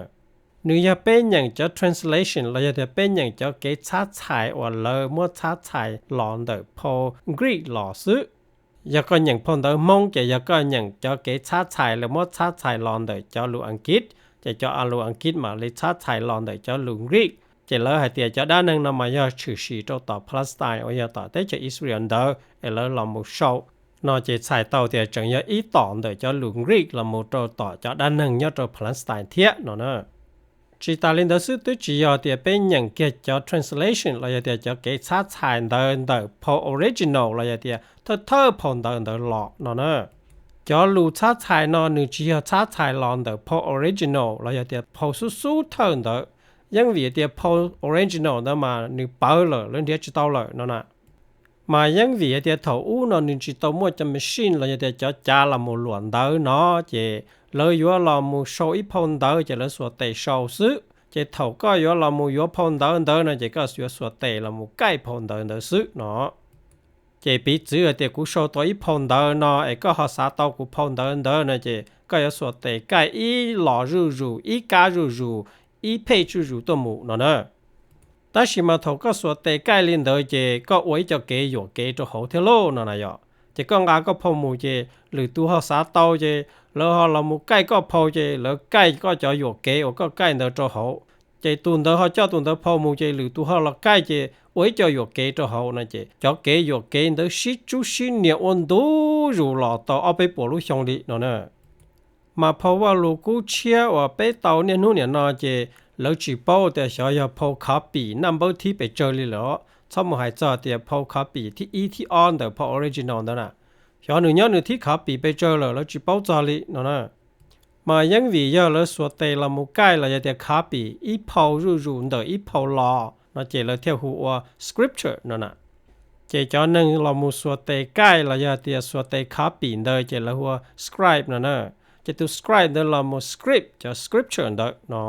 Nws yog peb nyeem cov translation los yog tias peb nyeem cov kev txhab txhais uas lawv muab txhab txhais los ntawm phau Greek los xwb. Yog koj nyeem phau ntawv Hmoob ces yog koj nyeem cov kev txhab txhais lawv muab txhab txhais los ntawm cov lus Askiv, ces cov lus Askiv mam li txhab txhais los ntawm cov lus Greek. Ces lawv hais tias cov dab neeg no mas yog tshwm sim rau tom Palestine uas yog tom teb chaws Israel ntawd es lawv los mus sau no ces txhais tau tias tseem yog ib tom ntawm cov lus Greek los mus rau tom cov dab neeg nyob rau Palestine thiab no na. Tsis tas li ntawd xwb, twb tsis yog tias peb nyeem kiag cov translation los yog tias cov kev txhab txhais ntawd ntawm phau original los yog tias thawj thawj phau ntawv ntawd los no na. Cov lus txhab txhais no nws tsis yog txhab txhais los ntawm phau original los yog tias phau xub xub thawj ntawd. Yeej vim tias phau original ntawd mas nws pawv lawm, lawv nrhiav tsis tau lawm no na. Mas yeej vim hais tias thaum ub no nws tsis tau muaj cov machine los yog tias cov cav los mus luam ntawv no, ces lawv yuav los mus sau ib phau ntawv ces lawv xuas tes sau xwb. Ces thaum koj yuav los mus yuav phau ntawv ntawd no ces koj yuav xuas tes los mus kaij phau ntawv ntawd xwb no. Ces piv txwv hais tias kuv sau tau ib phau ntawv no es koj ho xav tau kuv phau ntawv ntawd no ces koj yuav xuas tes kaij ib los zuj zus, ib kab zuj zus, ib phej zuj zus tuaj mus no na. Tab sis mas thaum koj xuas tes kaij li ntawd ces koj ua ib co kev yuam kev rau hauv thiab lauj no na yom. Ces koj nqa koj phau mus ces lwm tus ho xav tau ces lawv ho los mus kaij koj phau ces lawv kaij koj cov yuam kev uas koj kaij ntawd rau hauv. Ces tus ntawd ho coj tus ntawd phau mus ces lwm tus ho los kaij ces ua ib co yuam kev rau hauv no ces cov kev yuam kev ntawd sib tsub sib nias ua ntu zus los tau ob peb puas lub xyoo li no na. Mas phau Vajluskub Tshiab uas peb tau niaj hnub niam no ces Lawv tsis paub tias xyov yog phau copy naj npawb thib pes tsawg li lawm, txhob mus hais txog tias phau copy thib ib thib ob ntawm phau original ntawd na. Xyov nws nyob nws thib copy pes tsawg lawm lawv tsis paub txog li no na. Mas yeej vim yog lawv xuas tes los mus kaij los yog tias copy ib phau zuj zus ntawm ib phau los no ces lawv thiaj hu ua scripture no na. Ces cov neeg los mus xuas tes kaij los yog tias xuas tes copy ntawd ces lawv hu ua scribe no na. Ces tus scribe ntawd los mus script cov scripture ntawd no.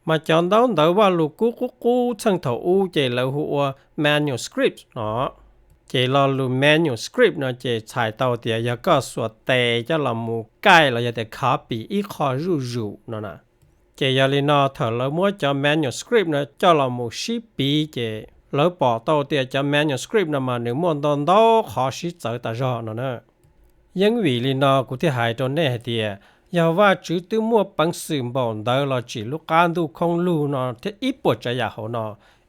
Mas cov ntaub ntawv Vajluskub qub qub txheej thaum ub ces lawv hu ua manuscript no. Ces lo lus manuscript no ces txhais tau tias yog koj xuas tes coj los mus kaij los yog tias copy ib qho zuj zus no na. Ces yog li no thaum lawv muab cov manuscript no coj los mus sib piv ces lawv pom tau tias cov manuscript no mas nws muaj ntau ntau qhov sib txawv tas zog no na. Yeej vim li no kuv thiaj hais rau nej hais tias yog Vajtswv twb muaj peev xwm npaum ntawd los tsim lub qab ntuj khoob lug no thiab ib puas tsav yam hauv no,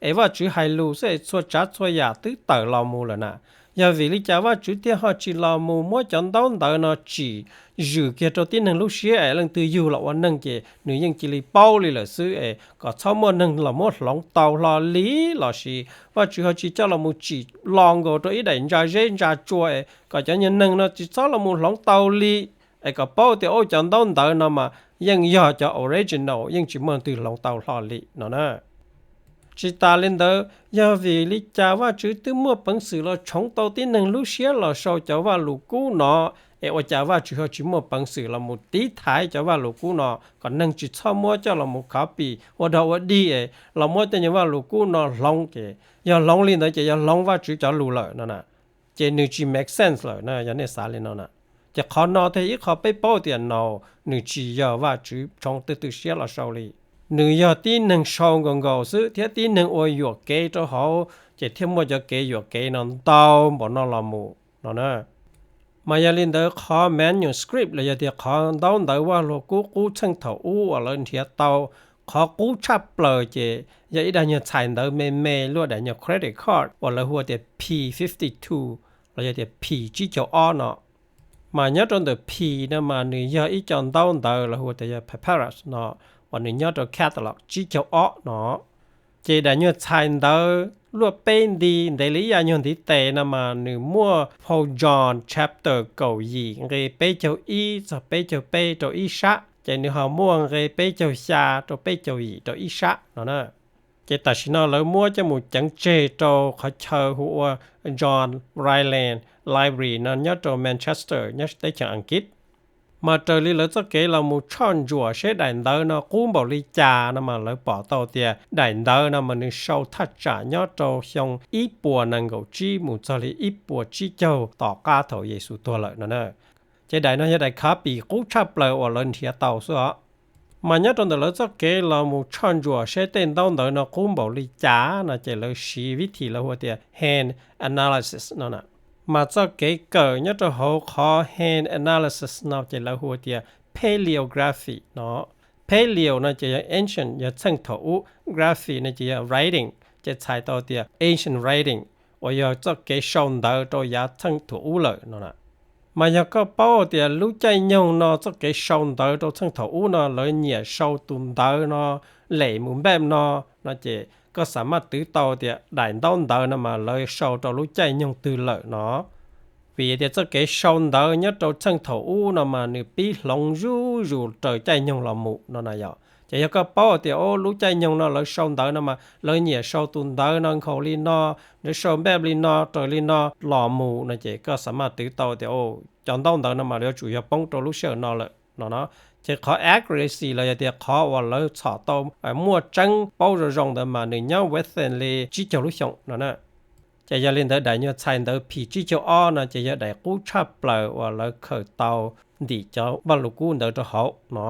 es Vajtswv hais lus xwb es txhua tsav txhua yam twb tawm los mus lawm na. Yog vim li cas Vajtswv thiaj ho tsis los mus muab cov ntaub ntawv no tsim zwm kiag rau tib neeg lub siab es leej twg yug los ua neeg ces nws yeej cia li paub li lawm xwb es kom txhob muaj neeg los muab hloov tau hlo li, lossis Vajtswv ho tsis coj los mus tsim los nkaus rau ib daim ntsa zeb ntsa tsua es kom cov nyuag neeg no tsis txhob los mus hloov tau li, es kom paub tias ua cov ntaub ntawv no mas yeej yog cov original, yeej tsis muaj twg hloov tau hlo li no na. Tsis tas li ntawd, yog vim li cas Vajtswv twb muaj peev xwm los tshoov tau tib neeg lub siab los sau cov Vajluskub no, es ua cas Vajtswv ho tsis muaj peev xwm los mus tiv thaiv cov Vajluskub no kom neeg tsis txhob muab coj los mus copy ua dog ua dig es los muab tej nyuag Vajluskub no hloov ces yog hloov li ntawd ces yog hloov Vajtswv cov lus lawm no na. Ces nws tsis make sense lawm na yog nej xav li no na. Ces qhov no thiaj ib qho peb paub tias no nws tsis yog Vajtswv tshoov twg twg siab los sau li. Nws yog tib neeg sau nkaus nkaus xwb thiab tib neeg ua yuam kev rau hauv ces thiaj muaj cov kev yuam kev no ntau npaum no los mus no na. Mas yog li ntawd qhov manuscript los yog tias qhov ntaub ntawv Vajluskub qub txheej thaum ub uas lawv nrhiav tau, qhov qub tshaj plaws ces yog ib daim nyuag txhais ntawv me me luaj daim nyuag credit card uas lawv hu ua tias P fifty two los yog tias P tsib caug ob no. Mas nyob rau ntawm P no mas nws yog ib co ntaub ntawv lawv hu tias yog papyrus no uas nws nyob rau catalog tsib caug ob no. Ces daim nyuag txhais ntawv luaj peb nti ntev li ib yam nyuag ntiv tes no mas nws muaj phau John chapter kaum yim nqe peb caug ib txog peb caug peb rau ib sab, ces nws ho muaj nqe peb caug xya rau peb caug yim rau ib sab no na. Ces tam sim no lawv muab coj mus ceev tseg rau qhov chaw hu ua John Rylands Library no nyob rau Manchester nyob teb chaws Askiv. Mas raws li lawv txoj kev los mus tshoj ntsuam seb daim ntawv no qub npaum li cas no mas lawv pom tau tias daim ntawv no mas nws sau thaj tsam nyob rau xyoo ib puas nees nkaum tsib mus txog li ib puas tsib caug tom qab thaum Yexus tuag lawm no na. Ces daim no yog daim copy qub tshaj plaws uas lawv nrhiav tau xwb os. Mas nyob rau ntawm lawv txoj kev los mus tshoj ntsuam seb tej ntaub ntawv no qub npaum li cas no ces lawv siv vib thim lawv hu tias hand analysis no na. Mas txoj kev kawm nyob rau hauv qhov hand analysis no ces lawv hu tias paleography no. Paleo no ces yog ancient, yog txheej thaum ub, graphy no ces yog writing, ces txhais tau tias ancient writing uas yog txoj kev sau ntawv rau yav txheej thaum ub lawm no na. Mas yog koj paub tias lub caij nyoog no txoj kev sau ntawv rau txheej thaum ub no lawv nyiam sau tus ntawv no lem mus npaj no, no ces koj xam maj twv tau tias daim ntaub ntawv no mas lawv sau rau lub caij nyoog twg lawm no. Vim tias txoj kev sau ntawv nyob rau txheej thaum ub no mas nws pib hloov zuj zus raws caij nyoog los mus no na yom. Ces yog koj paub tias o lub caij nyoog no lawv sau ntawv no mas lawv nyiam sau tus ntawv no nkhaus li no, lawv sau npaj li no raws li no los mus no ces koj xam maj twv tau tias o cov ntaub ntawv no mas lawv yuav tsum yog poob rau lub sij hawm no lawm no na. Ces qhov accuracy los yog tias qhov uas lawv txhom tau muaj tseeb paub zoo zoo ntawd mas nws nyob within li tsib caug lub xyoo no na. Ces yog li ntawd daim nyuag txhais ntawv P tsib caug ob no ces yog daim qub tshaj plaws uas lawv khaws tau ntim cov Vajluskub ntawd rau hauv no.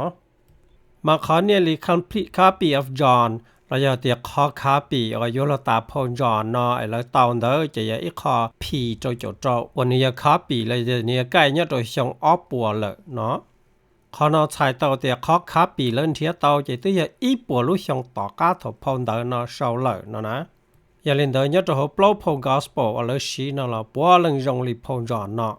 Mas qhov niaj li complete copy of John los yog tias qhov copy uas yuav luag tas phau John no es lawv tau ntawd ces yog ib qho P rau caum rau uas nws yog copy los yog nws yog kaij nyob rau xyoo ob puas lawm no. Qhov no txhais tau tias qhov copy lawv nrhiav tau ces twb yog ib puas lub xyoo tom qab thaum phau ntawv no sau lawm no na. Yog li ntawd nyob rau hauv plaub phau gospel uas lawv siv no los puav leej zoo li phau John no.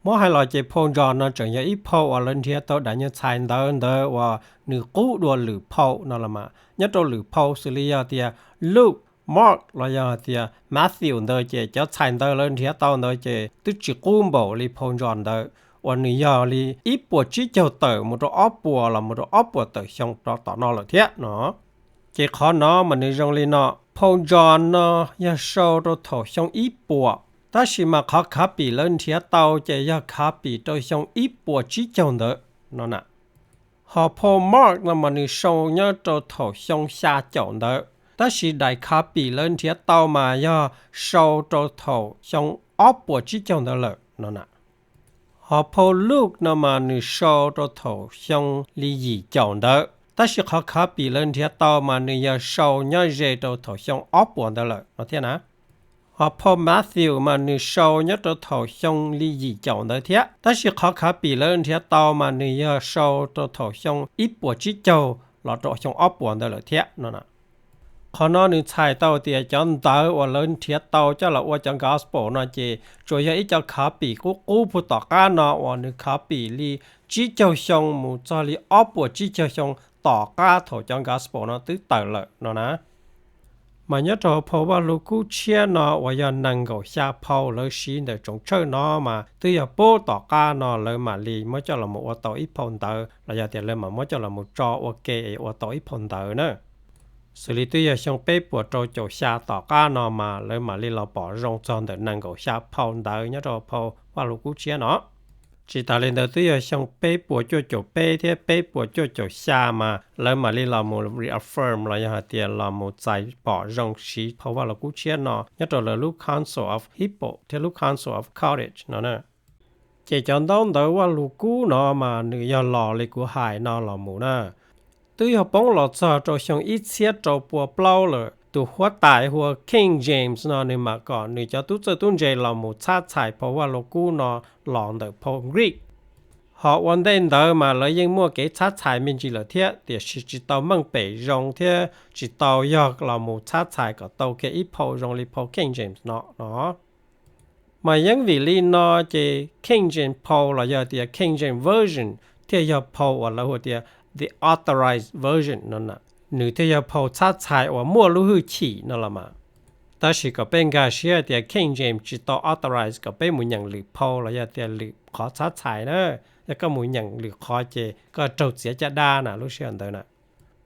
Muab hais los ces phau John no tseem yog ib phau uas lawv nrhiav tau daim nyuag txhais ntawv ntawd uas nws qub dua lwm phau no los mas. Nyob rau lwm phau xws li yog tias Luke, Mark los yog tias Matthew ntawd ces cov txhais ntawv lawv nrhiav tau ntawd ces twb tsis qub npaum li phau John ntawd uas nws yog li ib puas tsib caug tawm mus rau ob puas los mus rau ob puas tawm xyoo rov tom no lawm thiab no. Ces qhov no mas nws zoo li no, phau John no yog sau rau thaum xyoo ib puas, tab sis mas qhov khav pim lawv nrhiav tau ces yog khav pim rau xyoo ib puas tsib caug ntawd no na. Ho phau Mark no mas nws sau nyob rau thaum xyoo xya caum ntawd, tab sis daim khav pim lawv nrhiav tau mas yog sau rau thaum xyoo ob puas tsib caug ntawd lawm no na. Ho phau Luke no mas nws sau rau thaum xyoo li yim caum ntawd, tab sis qhov khav pim lawv nrhiav tau mas nws yog sau nyob ze rau thaum xyoo ob puas ntawd lawm no thiab na. Ho phau Matthew mas nws sau nyob rau thaum xyoo li yim caum ntawd thiab, tab sis qhov khav pim lawv nrhiav tau mas nws yog sau rau thaum xyoo ib puas tsib caug los rau xyoo ob puas ntawd lawm thiab no. Qhov no nws txhais tau tias cov ntawv uas lawv nrhiav tau coj los ua cov gospel no ces tsuas yog ib co khav pim qub qub puag tom qab no uas nws khav pim li tsib caug xyoo mus txog li ob puas tsib caug xyoo tom qab thaum cov gospel no twb tawm lawm no na. Mas nyob rau phau Vaj Lug Kub Tshiab no uas yog nees nkaum xya phau lawv siv ntawm tsoos tshawj no mas twb yog puag tom qab no lawv mam li muab coj los mus ua tau ib phau ntawv los yog tias lawv mam muab coj los mus tso ua ke es ua tau ib phau ntawv na. Xws li twb yog xyoo peb puas rau caum xya tom qab no mas lawv mam li los pom zoo txog ntawm nees nkaum xya phau ntawv nyob rau phau Vaj Lug Kub Tshiab no. Tsis tas li ntawd twb yog xyoo peb puas cuaj caum peb thiab peb puas cuaj caum xya mas lawv mam li los mus reaffirm los yog hais tias los mus txais pom zoo siv phau Vaj Lug Kub Tshiab no nyob rau lawv lub Council of Hippo thiab lub Council of Carthage no na. Ces cov ntaub ntawv Vaj Lug Kub no mas nws yog los li kuv hais no los mus na. Twb yog poob los txog rau xyoo ib txhiab rau pua plaub lawm, tus huab tais hu ua King James no nws mam kom nws cov tub txawj tub ntse los mus txhab txhais phau Vaj Lug Kub no los ntawm phau Greek. Ho ua ntej ntawd mas lawv yeej muaj kev txhab txhais me ntsis lawm thiab, tiam sis tsis tau meej pem zoo thiab tsis tau yog los mus txhab txhais kom tau kiag ib phau zoo li phau King James no no. Mas yeej vim li no ces King James phau los yog tias King James Version thiaj yog phau uas lawv hu tias the authorized version no na. Nws thiaj yog phau txhab txhais uas muaj lub hwj chim no los mas. Tab sis kom peb nkag siab tias King James tsis tau authorize kom peb mus nyeem lwm phau los yog tias lwm qhov txhab txhais na. Yog koj mus nyeem lwm qhov ces koj raug txiav caj dab na lub sij hawm ntawd na.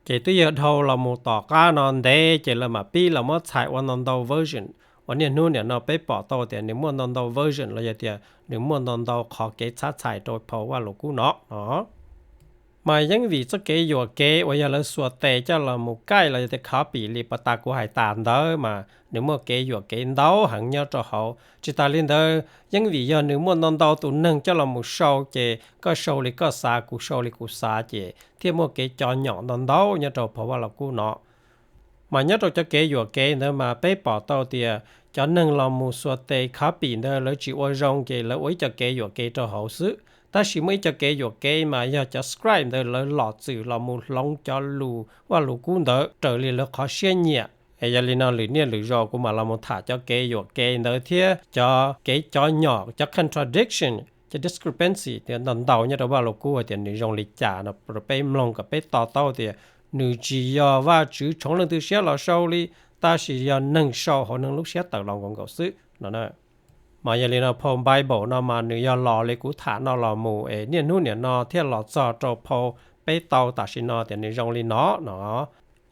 Ces twb yog dhau los mus tom qab no ntev ces lawv mam pib los muab txhais ua ntau ntau version uas niaj hnub niam no peb pom tau tias nws muaj ntau ntau version los yog tias nws muaj ntau ntau qhov kev txhab txhais rau phau Vaj Lug Kub no no. Mas yeej vim txoj kev yuam kev uas yog lawv xuas tes coj los mus kaij los yog tias copy li pas tas kuv hais tas ntawd mas nws muaj kev yuam kev ntau heev nyob rau hauv. Tsis tas li ntawd yeej vim yog nws muaj ntau ntau tus neeg coj los mus sau ces koj sau li koj xav kuv sau li kuv xav ces thiaj muaj kev cov nyom ntau ntau nyob rau phau Vaj Lug Kub no. Mas nyob rau cov kev yuam kev ntawd mas peb pom tau tias cov neeg los mus xuas tes copy ntawd lawv tsis ua zoo ces lawv ua ib co kev yuam kev rau hauv xwb. Tab sis muaj ib co kev yuam kev mas yog cov scribe ntawd lawv los txwm los mus hloov cov lus Vaj Lug Kub ntawd raws li lawv qhov siab nyiam. Es yog li no lwm niaj lwm zaus kuv mam los mus tham cov kev yuam kev ntawd thiab cov kev cov nyom, cov contradiction, cov discrepancy ntau ntau nyob rau Vaj Lug Kub hais tias nws zoo li cas no rau peb mloog kom peb to taub tias nws tsis yog Vajtswv tshoov leej twg siab los sau li, tab sis yog neeg sau hauv neeg lub siab tawm los nkaus nkaus xwb no na. Mas yog li no phau Bible no mas nws yog los li kuv tham no los mus es niaj hnub niam no thiaj los txog rau phau peb tau tam sim no tias nws zoo li no no.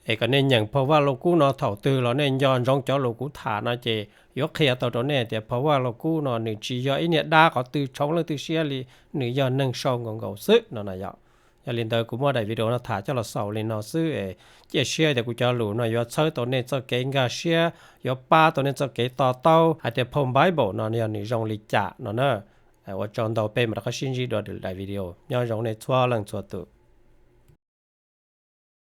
Es kom nej nyeem phau Vaj Lug Kub no thaum twg los nej nco ntsoov cov lus kuv tham no ces yuav qhia tau rau nej tias phau Vaj Lug Kub no nws tsis yog ib niag dab qhov twg tshoov leej twg siab li, nws yog neeg sau nkaus nkaus xwb no na yom. Yog li ntawd kuv muab daim video no tham coj los xaus li no xwb es cia siab tias kuv cov lus no yuav txhawb tau nej txoj kev nkag siab, yuav pab tau nej txoj kev to taub hais tias phau Bible no yog nws zoo li cas no na. Ua tsaug ntau, peb mam rov qab sib ntsib dua daim video. Nyob zoo nej txhua leej txhua tus.